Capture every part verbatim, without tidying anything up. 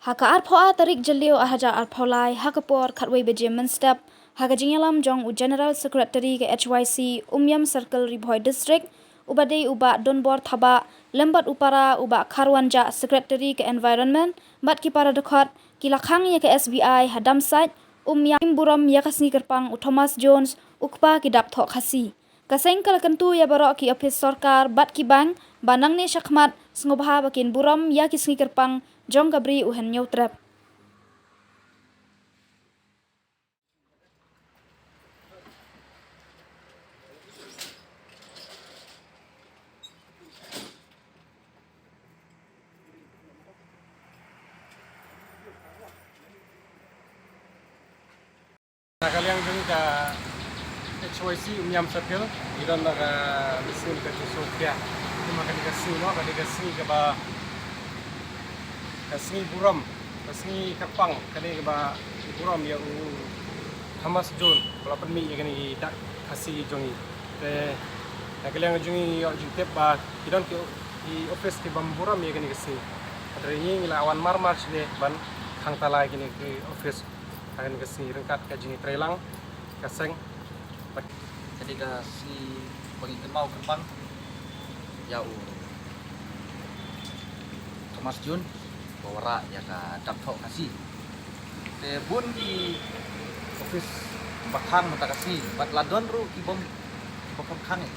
Ha ka arphew ar tarik Jylliew ar hajar arphew lai, ha ka por khatwei baje mynstep, ha ka jingïalam jong u General Secretary ka H Y C Umiam Circle, Ri Bhoi District, uba dei u Bah Donbor Thabah, lem bad u para u Bah Kharwan Jah, Secretary ka Environment, bad ki para dkhot, ki la khang ïa ka S B I ha dump site Umiam, burom ïa ka sngi kyrpang u Thomas Jones, u kpa ki dap thoh Khasi. Ka seng ka la kyntu ïa baroh ki ophis sorkar bad ki bank ba nangne shakhmat sngewbha ba kin burom ïa ki sngi kyrpang jong ka Bri u Hynñiewtrep. Na ka liang jong ka H Y C Umiam Circle, ngi don da ka mynsiem ka jingsngewkhia. Namar kane ka sngi, no, kane ka sngi kaba, ka sngi burom, ka sngi kyrpang, kane kaba burom ïa u Thomas Jones, ba la pynmih ïa kine ki dak Khasi jong ngi. Te na ka liang jong ngi ïoh jingtip ba ki don ki, ki ophis ki bym burom ïa kane ka sngi. Hynrei ngi, ngi la wan marmar shane ban khang tala ïa kine ki ophis ha kane ka sngi ryngkat ka jingïatreilang ka seng. Kane ka sngi ba ngi kynmaw kyrpang ïa u Thomas Jones ba wanrah ïa ka dap thoh Khasi. Te bun ki ophis ba khang mynta ka sngi bad la don ruh ki bym, ki bym khang, eh,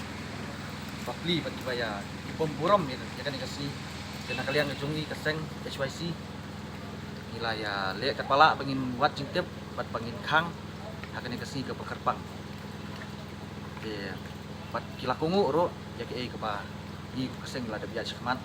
bapli bad kiba ïa, ki bym burom ïa, ïa kane ka sngi. Te na ka liang jong ngi ka seng H Y C, ngi la ïaleh katba lah ba ngin wad jingtip bad ba ngin khang ha kane ka sngi kaba kyrpang. Te bad ki la kohnguh ruh ïa kaei kaba ngi kum ka seng la dep ïaid shakhmat.